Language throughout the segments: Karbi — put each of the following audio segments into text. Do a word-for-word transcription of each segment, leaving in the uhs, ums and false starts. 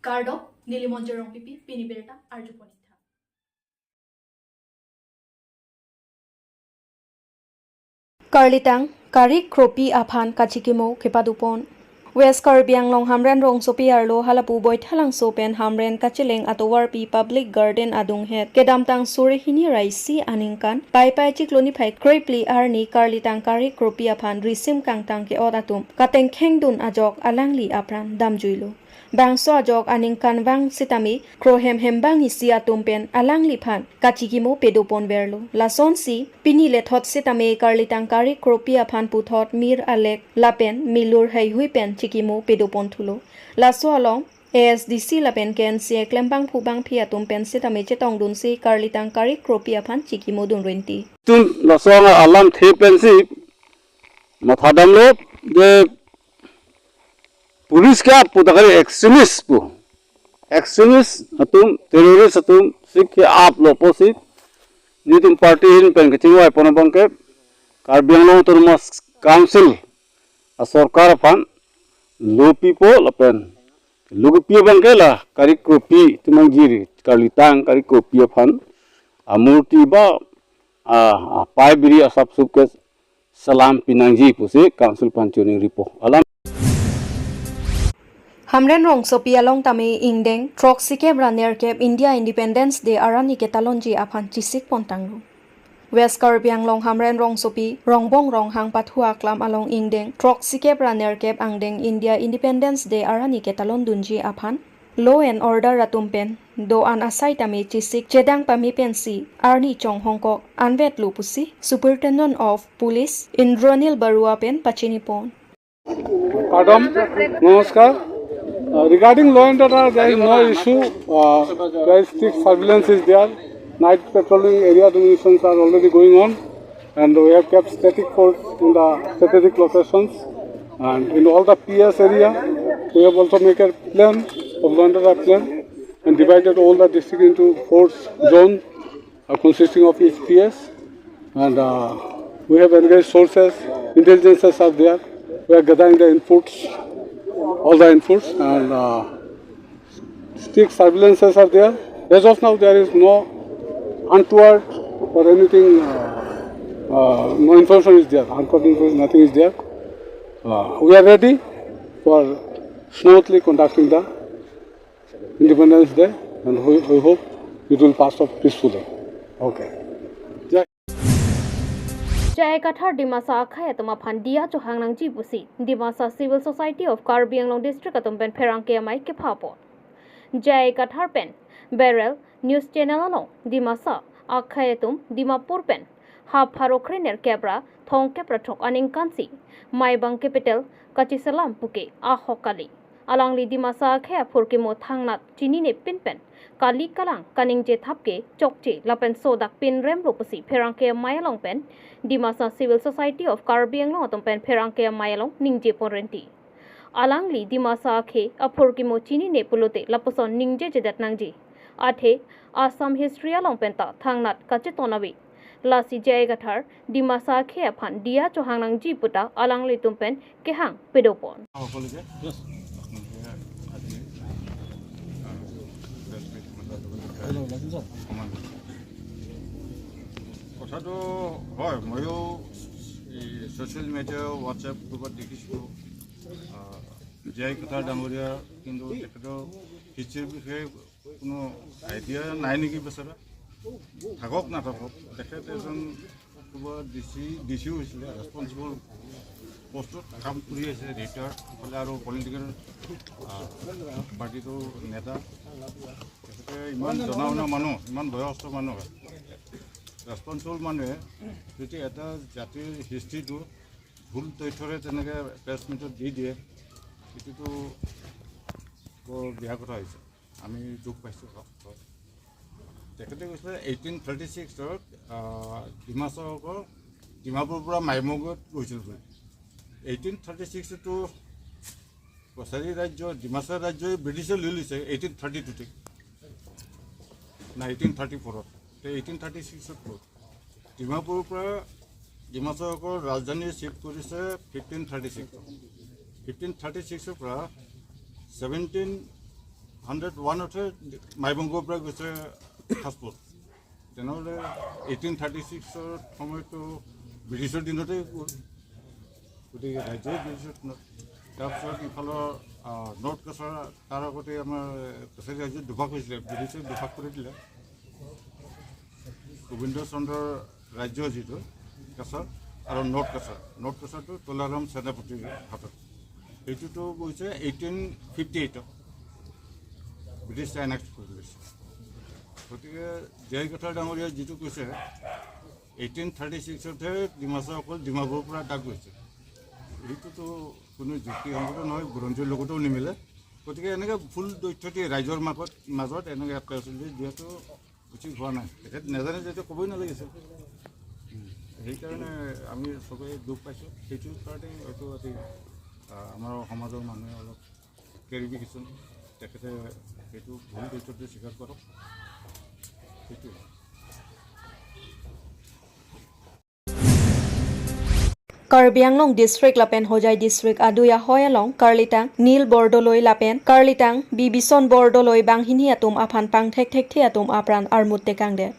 Kardom, neli Monjir Rongpipi, pini birta arjupon-ik tha. Karlitang, Karik Kropi aphan kachikimo kepadopon. West Karbi Anglong Hamren rongsopi arlo halapu Boithalangso pen Hamren kacheleng atovarpi Public Garden adunghet kedamtang suri hini ra isi aningkan Paipai chiklo niphai krephli arni Karlitang Karik Kropi aphan risim kangtang ke-ot atum katengkhengdun ajok alangli apran damjuilo. Bangso ajok aningkanvang sitame krohemhem bang isi atum pen alangliphan kachikimo pedopon verlo. Lasonsi pini lethot sitame Karlitang Karik Kropi aphan puthot mir alek lapen milur heihui pen chikimo pedopon thulo. Laso along A S D C lapen K N C A klembangphu bangphi atum pen sitame chetongdunsi Karlitang Karik Kropi aphan chikimo dun renti. Tun laso alamthe pensi mathadamlo, de police ke ap pu ta kali, extremist pu. Extremist atum, terrorist atum, sik ke aplo pusi nelitum party ahin pen kachingvaipon abang ke Karbi Anglong Autonomous Council asorkar aphan lo pipo lapen lo kepi abang ke la Karik Kropi atum angjir, Karlitang Karik Kropi aphan amurti ba a, a, pai biri asapsup ke selam pinangji pusi Council aphan choningripo. Alam. Hamren rongsopi along tame ingdeng throksikep ra nerkep India Independence Day arni ketalonji aphan chisikpon tanglo. West Karbi Anglong Hamren rongsopi Rongbong Ronghang pathu aklam along ingdeng throksikep ra nerkep angdeng India Independence Day arni ketalondunji aphan law and order atum pen do-an asai tame chisik chedang pame pensi arni chonghongkok anvetlo pusi Superintendent of Police Indranil Barua pen pachinipon. Kardom, namaskar. Uh, regarding law and order, there is no issue. Uh, there is strict surveillance is there. Night patrolling, area dominations are already going on, and we have kept static force in the strategic locations and in all the P S area. We have also made a plan of law and order plan and divided all the district into four zone, uh, consisting of each P S, and, uh, we have engaged sources, intelligences are there. We are gathering the inputs, all the inputs, and, uh, strict surveillances are there. As of now, there is no untoward or anything, uh, uh, no information is there. Untoward information, nothing is there. Uh, we are ready for smoothly conducting the Independence Day, and we, we hope it will pass off peacefully. Okay. Jai. J I Kathar Dimasa akhei atum aphan diya chohang nangji pusi Dimasa Civil Society of Karbi Anglong District atum pen pherangke amei kephapon. J I Kathar pen Beryl News Channel along Dimasa akhei atum Dimapur pen ha pharo kre nerkep ra thomkep ra throk aningkansi Maibang capital kachiselam puke ahok kali. Alangli Dimasa akhei aphurkimo thangnat chininepin pen kali kalang kaningje thapke chokche lapen sodak pinremlo pusi pherangke amei along pen Dimasa Civil Society of Karbi Anglong atum pen pherangke amei along ningjepon renti. Alangli Dimasa akhei aphurkimo chinine pulote lapuson ningjejedet nangji. Athe Assam history along penta thangnat kacheton ave. Lasi J I Kathar Dimasa akhei aphan diya chohang nangji puta alanglitum pen kehang pedopon. সকলোকে আজি, আহ, press meet মাতাৰ লগে লগে অকণমান কথাটো হয়, ময়ো এই ছ'চিয়েল মিডিয়া, WhatsApp গ্ৰুপত দেখিছোঁ, আহ, জে আই কাথাৰ ডাঙৰীয়া, কিন্তু তেখেতৰ হিষ্ট্ৰীৰ বিষয়ে কোনো আইডিয়া নাই নেকি বেচেৰা? থাকক নাথাকক, তেখেত এজন পূৰ্বৰ ডি চি, ডি চিও হৈছিলে, ৰেছপনচিবল পষ্টত কাম কৰি আছে, ৰিটায়াৰ্ড, ইফালে আৰু পলিটিকেল, আহ, পাৰ্টিটোৰ নেতা। তেখেতে ইমান জনা শুনা মানুহ, ইমান বয়সস্থ মানুহ, ৰেছপনচিবল মানুহে যদি এটা জাতিৰ হিষ্ট্ৰীটো ভুল তথ্যৰে তেনেকে প্ৰেছ মিটত দি দিয়ে, এইটোতো বৰ বেয়া কথা হৈছে। আমি দুখ পাইছোঁ। তেখেতে কৈছিলে এইটিন থাৰ্টি ছিক্সত, আহ, ডিমাচাসকল ডিমাপুৰৰ পৰা মাইমগত গৈছিল বুলি। এইটিন থাৰ্টি ছিক্সতো কছাৰী ৰাজ্য, ডিমাচা ৰাজ্যই ব্ৰিটিছে লৈ লৈছে এইটিন থাৰ্টি টুতে, না এইটিন থাৰ্টি ফ'ৰত। তে এইটিন থাৰ্টি ছিক্সত ক'ত? ডিমাপুৰৰ পৰা ডিমাচাসকলৰ ৰাজধানী চিফ্ট কৰিছে ফিফটিন থাৰ্টি ছিক্সত। ফিফটিন থাৰ্টি ছিক্সৰ পৰা ছেভেনটিন হাণ্ড্ৰেড ওৱানতহে মাইবংগৰ পৰা গৈছে খাছপুৰ। তেনেহ'লে এইটিন থাৰ্টি ছিক্সৰ সময়তো ব্ৰিটিছৰ দিনতে গ'ল। গতিকে ৰাজ্যই ব্ৰিটিছৰ দিনত। তাৰপিছত ইফালৰ, আহ, নৰ্থ কাছাৰ, তাৰ আগতে আমাৰ কাছাৰী ৰাজ্যত দুভাগ হৈছিলে, ব্ৰিটিছে দুভাগ কৰি দিলে। গোবিন্দ চন্দ্ৰৰ ৰাজ্য যিটো কাছাৰ আৰু নৰ্থ কাছাৰ, নৰ্থ কাছাৰটো তুলাৰাম সেনাপতিৰ হাতত। এইটোতো গৈছে এইটিন ফিফটি এইটত ব্ৰিটিছে এনাক্ট কৰি লৈছে। গতিকে জে আই কাথাৰ ডাঙৰীয়া যিটো কৈছে, এইটিন থাৰ্টি ছিক্সতহে ডিমাচা অকল ডিমাপুৰৰ পৰা ডাক গৈছে, এইটোতো কোনো যুক্তিসংগত নহয়, বুৰঞ্জীৰ লগতেও নিমিলে। গতিকে এনেকে ভুল তথ্য দি ৰাইজৰ মাজত, মাজত এনেকে এটা চলি দিয়াটো উচিত হোৱা নাই। তেখেত নাজানে যেতিয়া ক'বই নালাগিছিল। সেইকাৰণে আমি চবেই দুখ পাইছোঁ। সেইটো কাৰণে হয়তো আজি, আহ, আমাৰ সমাজৰ মানুহে অলপ ক্লেৰিফিকেশ্যন, তেখেতে সেইটো ভুল তথ্যটো স্বীকাৰ কৰক, সেইটোৱে। Karbi Anglong District lapen Hojai District adui ahoi along karlitang Neil Bordoloi lapen karlitang Bibison Bordoloi banghini atum aphan pangthekthekthe atum apran armut tekangdet.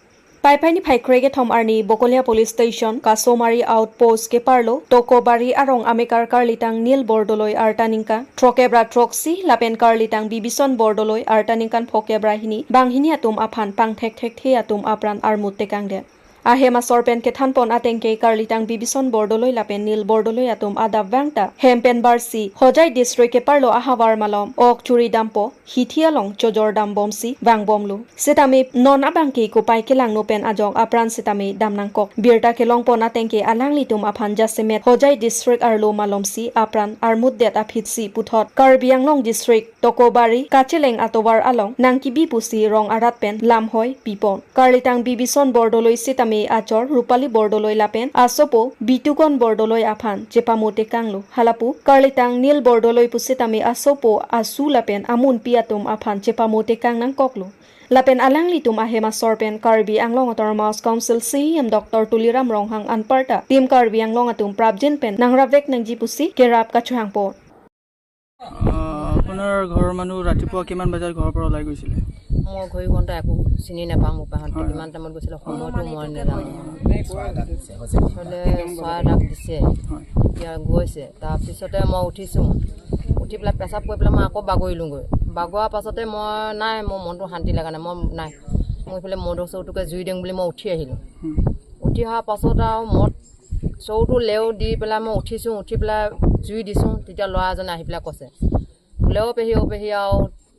Paiphai niphai krekethom arni Bokolia Police Station, Kasomari Outpost keparlo, Tokobari arong amekar karlitang Neil Bordoloi arta ningkan throkkep ra throksi lapen karlitang Bibison Bordoloi arta ningkan phokep ra hini banghini atum aphan pangthekthekthe atum apran armut tekangdet. Ahem asor pen kethanpon atengke karlitang Bibison Bordoloi lapen Neil Bordoloi atum adap vangta hem pen barsi Hojai District keparlo ahavar malom ok churi dampo hithi along chojor dambomsi vangbomlo. Setame non abangke kopai kelangno pen ajok apran setame damnangkok. Birta kelongpon atengke alanglitum aphan jasemet Hojai District arlo malomsi apran armutdet aphitsi puthot Karbi Anglong District Tokobari Kacheleng atovar along nangkibi pusi rong arat pen lamhoi pipon. Karlitang Bibison Bordoloi setame achor Rupali Bordoloi lapen asopo Bitukon Bordoloi aphan chepamo tekanglo. Halapu karlitang Neil Bordoloi pu setame asopo asu lapen amunpi atum aphan chepamo tekang nangkoklo. Lapen alanglitum ahem asor pen Karbi Anglong Autonomous Council C E M Doctor Tuliram Ronghang anparta Team Karbi Anglong atum prapjin pen nangrapvek nangji pusi kerap kachohangpon. আহ, আপোনাৰ ঘৰৰ মানুহ ৰাতিপুৱা কিমান বজাত ঘৰৰ পৰা ওলাই গৈছিলে? মই ঘড়ী ঘণ্টা একো চিনি নাপাওঁ, মোৰ পাহাৰত হয়। কিমান টাইমত গৈছিলে, সময়টো মই নাজানো। হ'লে চৰাই এটাক দিছে, হয়। এতিয়া গৈছে। তাৰপিছতে মই উঠিছোঁ, উঠি পেলাই পেচাব কৰি পেলাই মই আকৌ বাগৰিলোঁগৈ। বাগৰাৰ পাছতে মই নাই, মোৰ মনটো শান্তি লগা নাই, মই নাই, মই এইফালে মদৰ চৌটোকে জুই দিওঁ বুলি মই উঠি আহিলোঁ। হুম। উঠি অহাৰ পাছত আৰু মদ চৌটো লেও দি পেলাই মই উঠিছোঁ, উঠি পেলাই জুই দিছোঁ, তেতিয়া ল'ৰা এজনে আহি পেলাই কৈছে, বোলে, "অ' পেহী, অ' পেহী, আৰু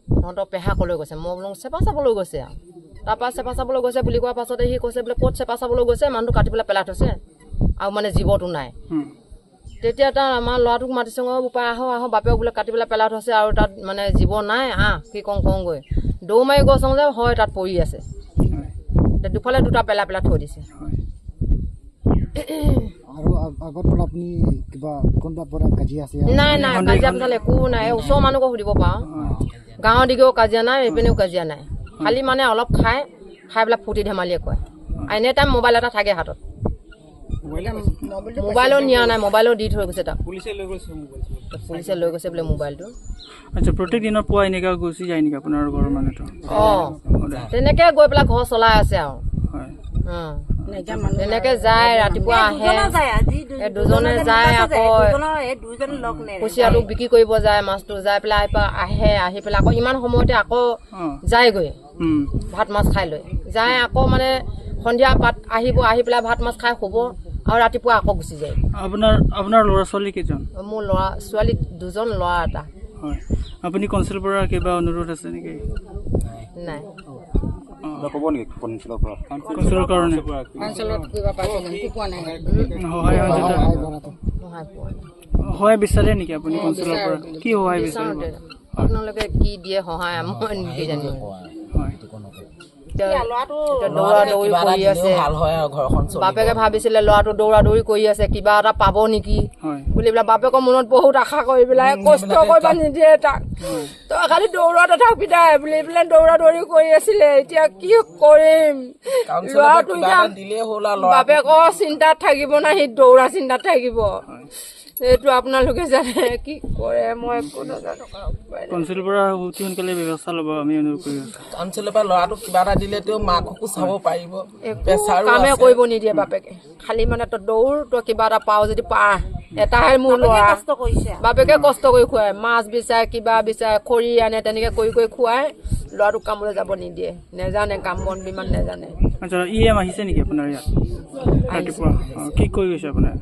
তহঁতৰ পেহা কলৈ গৈছে?" মই বোলো, "চেপা চাবলৈ গৈছে আৰু।" তাৰপৰা চেপা চাবলৈ গৈছে বুলি কোৱাৰ পাছতে সি কৈছে বোলে, "ক'ত চেপা চাবলৈ গৈছে? মানুহটো কাটি পেলাই পেলাই থৈছে আৰু মানে জীৱটো নাই।" হুম। তেতিয়া তাৰ আমাৰ ল'ৰাটোক মাতিছোঁ, "অ' বোপাই আহক, আহক, বাপেক বোলে কাটি পেলাই পেলাই থৈছে আৰু তাত মানে জীৱ নাই, আহ, কি কওঁ কওঁগৈ।" দৌৰ মাৰি গৈছোঁ যে হয়, তাত পৰি আছে। হয়। তে দুফালে দুটা পেলাই পেলাই থৈ দিছে। হয়। আৰু আগ-, আগৰ পৰা আপুনি কিবা কোনোবা পৰা কাজিয়া আছে? নাই, নাই, সন্দেহ কাজিয়া পেচাল একো নাই। ওচৰৰ মানুহকো সুধিব পাৰ। অ। গাঁৱৰ দিগেও কাজিয়া নাই, এইপিনেও কাজিয়া নাই। খালি মানে অলপ খাই, খাই পেলাই ফূৰ্তি ধেমালিয়ে কয়। আৰু এনে টাইম মোবাইল এটা থাকে হাতত। মোবাইলো নিয়া নাই, মোবাইলো দি থৈ গৈছে তাক। পুলিচে লৈ গৈছে মোবাইলটো। পুলিচে লৈ গৈছে বোলে মোবাইলটো। আচ্ছা, প্ৰত্যেক দিনৰ পুৱা এনেকা গুচি যায় নেকি আপোনাৰ ঘৰৰ মানুহটো? অ। সদায়? তেনেকে গৈ পেলাই ঘৰ চলাই আছে আৰু। হয়। অ। তেনেকে যায়, ৰাতিপুৱা আহে। দুজনে যায়, আজি দু-, এই দুজনে দুজনে যায়, দুজনে আকৌ যায়, দুজনৰ, এই দুজন লগ নেৰে। কুচিয়াটো বিক্ৰী কৰিব যায়, মাছটো যাই পেলাই আহি পে-, আহে, আহি পেলাই আকৌ ইমান সময়তে আকৌ অ। যায়গৈ। উম। ভাত মাছ খাই লৈ। যাই আকৌ মানে সন্ধিয়া পাত আহিব, আহি পেলাই ভাত মাছ খাই শুব আৰু ৰাতিপুৱা আকৌ গুচি যায়। আপোনাৰ, আপোনাৰ ল'ৰা ছোৱালী কেইজন? মোৰ ল'ৰা ছোৱালী দুজন, ল'ৰা এটা। হয়। আপুনি কাউন্সিলৰ পৰা কিবা অনুৰোধ আছে নেকি? নাই। অ। কিবা ক'ব নেকি কাউন্সিলৰ পৰা? কাউন্সিলৰ কাৰণে? কাউন্সিলত কিবা পাইছে নেকি? পোৱা নাই। সহায় সহযোগিতা? সহায় পোৱা নাই। সহায় বিচাৰে নেকি আপুনি কাউন্সিলৰ পৰা? বিচাৰো। কি সহায় বিচাৰিব? বিচাৰোতে আপোনালোকে কি দিয়ে সহায়, মই কি জানিম। হয়। এতিয়া, এতিয়া দৌৰা দৌৰি কৰি আছে। বাপেকে ভাবিছিলে ল'ৰাটো দৌৰা দৌৰি কৰি আছে, কিবা এটা পাব নেকি বুলি পেলাই বাপেকৰ মনত বহুত আশা কৰি পেলাই কষ্ট কৰিব নিদিয়ে তাক। তই খালি দৌৰত এটা পিতাই বুলি পেলাই দৌৰা দৌৰি কৰি আছিলে। এতিয়া কি কৰিম? ল'ৰাটো এতিয়া বাপেকৰ চিন্তাত থাকিব না, সি দৌৰা চিন্তাত থাকিব। এইটো আপোনালোকে জানে কি কৰে, মই একো নাজানো। কাউন্সিলৰ পৰা অতি সোনকালে ব্যৱস্থা ল'ব, আমি অনুৰোধ কৰি আছোঁ। কাউন্সিলৰ পৰা ল'ৰাটোক কিবা এটা দিলে তেওঁ মাককো চাব পাৰিব। একো প্ৰেছাৰো কামে আছে। কৰিব নিদিয়ে বাপেকে। খালি মানে তই দৌৰ, তই কিবা এটা পাৱ যদি পা। এটাহে মোৰ বাপেকে ল'ৰা। কষ্ট কৰিছে। বাপেকে কষ্ট কৰি খুৱায়, মাছ বিচাৰে, কিবা বিচাৰে, খৰি আনে, তেনেকে কৰি কৰি খুৱায়। ল'ৰাটোক কামলৈ যাব নিদিয়ে, নেজানে, কাম বন ইমান নেজানে। আচ্ছা, ই এম আহিছে নেকি আপোনাৰ ইয়াত? আহিছে। ৰাতিপুৱা? অ, কি কৈ গৈছে আপোনাৰ?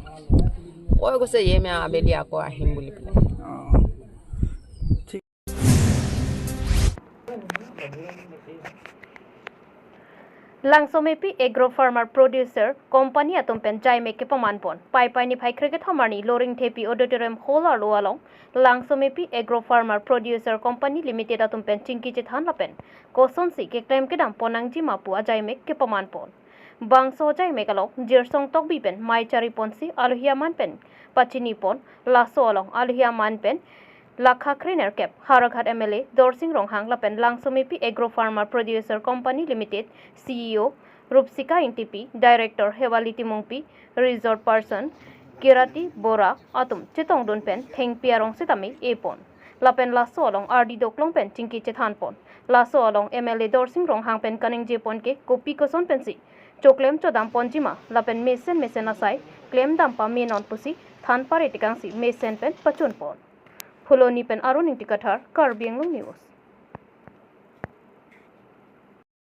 কৈ গৈছে ই এম আবেলি আকৌ আহিম বুলি পেলাই। অ, ঠিক। Langsomepi Agro Farmer Producer Company atum pen jaimek kepaman pon. Paipai niphai krekethom arni Loringthepi Auditorium Hall arlo along Langsomepi Agro Farmer Producer Company Limited atum pen chingki chethan lapen kosonsi keklem kedam pon nangji ma pu ajaimek kepaman pon. Bangso ajaimek along Jirsong Tokbi pen mei chari ponsi alohi aman pen pachini pon, laso along alohi aman pen lakha krenerkep Howraghat M L A Dorsing Ronghang lapen Langsomepi Agro Farmer Producer Company Limited C E O Rupsika Ingtipi, Director Hewali Timungpi, Resource Person Kirati Bora atum chetongdun pen thengpi arong sitame epon. Lapen laso along ardi doklong pen chingki chethan pon. Laso along M L A Dorsing Ronghang pen kaningje pon ke kopi koson pensi choklem chodam ponji ma lapen mesen mesen asai klemdam pame non pusi than pare tekangsi mesen pen pachun pon. Phuloni pen Arun Ingti Kathar, Karbi Anglong News.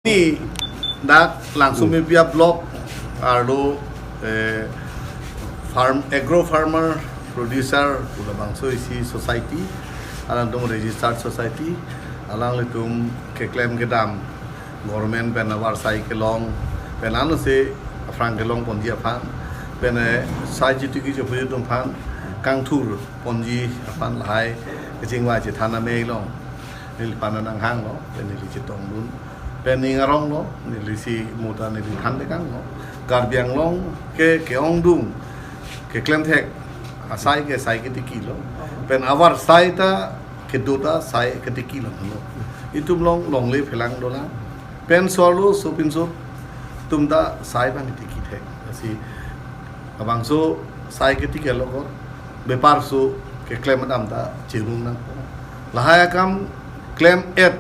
Ni dak Langsomepi a-block arlo, eh, farm, agro farmer producer pu labangso isi society, alangtum registered society, alanglitum keklem kedam government pen avarsai kelong, pen anose aphrang kelong ponji aphan, pen, eh, sai chitiki chophuji atum aphan kangthur ponji aphan lahai kachingvai chethan amei long. Neli pana nanghanglo, pen neli chetongdun. Pen ning aronglo, neli si muta neli than tekanglo. Karbi Anglong ke ke-ongdung, keklem thek asai ke sai ketikilo. Pen avarsai ta kedo ta sai ketikilo. Itum along longle phelang dolang. Pen solo sopinso atum ta sai abang tiki thek. Lasi labangso sai ketiki along bepar so keklem kedam ta cherung nangpo. Lahai akam klem-et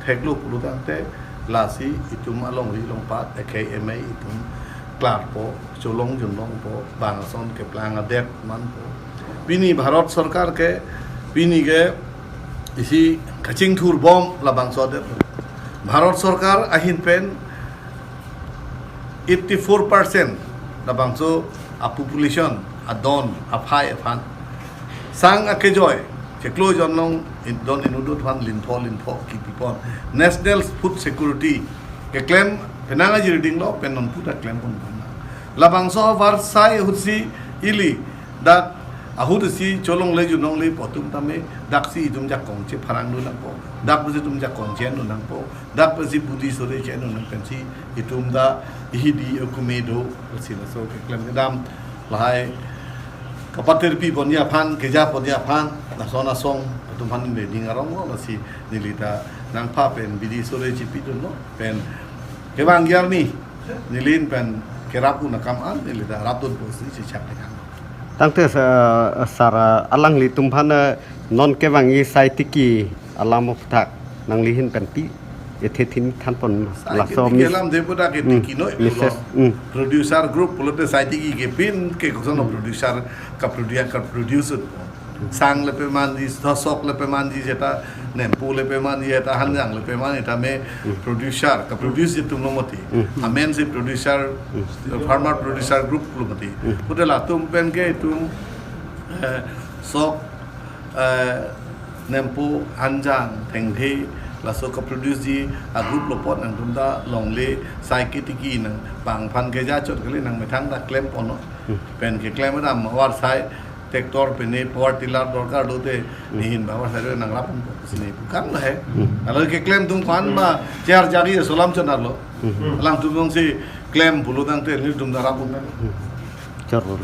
theklo pulo tangte lasi itum alongri longpat akhei amei itum klarpo, cholong junlongpo, bang ason keplang adet manpo. Pini Bharat Sorkar ke, pini ke isi kachingthur bom labangso adet. Bharat Sorkar ahin pen eighty-four percent labangso a-population, adon, aphai aphan sang akejoi, chiklo jonlong in-, don inutdun aphan linpho linpho kipi pon. National Food Security keklem penang ajir dinglo, pen non puta klem pon pon. Labangso avarsai ahutsi ili dak ahutsi cholongle junlongle pu atum tame daksi itum jakong chepharang dun nangpo. Dak pusi itum jakong chen dun nangpo. Dak pusi budi sore chen dun nang pensi itum ta ihidi okume do pusi laso keklem kedam lahai kapaterpi ponji aphan, keja ponji aphan, lason asong atum aphan neli ning aronglo, lasi neli ta nangpha pen bidi sore chipidunlo, pen kevang arni neli pen kerap un akam an neli ta rapdun pusi chechak tekang. Tangte sa-, sar alanglitum aphan, eh, non kevangji sai tiki alam aphuthak nangli ahin pen pi ethe thin than pon. Sai laso tiki mis-, alam de puta ke hmm, tiki noi pulo. Mises, hmm. Producer group pulote sai tiki ke pin ke koson, hmm, producer kaproduce, kaproduce. Sang le pemanji, sok le pemanji, jeta nempo le pemanji, jeta hanjang le pemanji, jeta me, hmm, producer, kaproduce itum lo mati. Hmm. Amen si producer, hmm, farmer producer group lo mati. Hmm. Pulote latum pen ke itum, eh, sok, eh, nempo, hanjang, thengthe, laso kaproduce ji a-group lo pon nangtum ta longle sai ketiki nang bang aphan keja chot kali nangmethang ta klem pon non. Hmm. Pen keklem kedam avarsai tractor pen ne power tiller dorkar lote, hmm, nehin ba avarsai nangrap pon pusi ne pu akam lahai. Hmm. Along keklem atum aphan ba chair jagi solam chonarlo. Hmm. Alangtum jongsi klem pulo tangte nelitum ta rap pon. Hmm. Chor pon.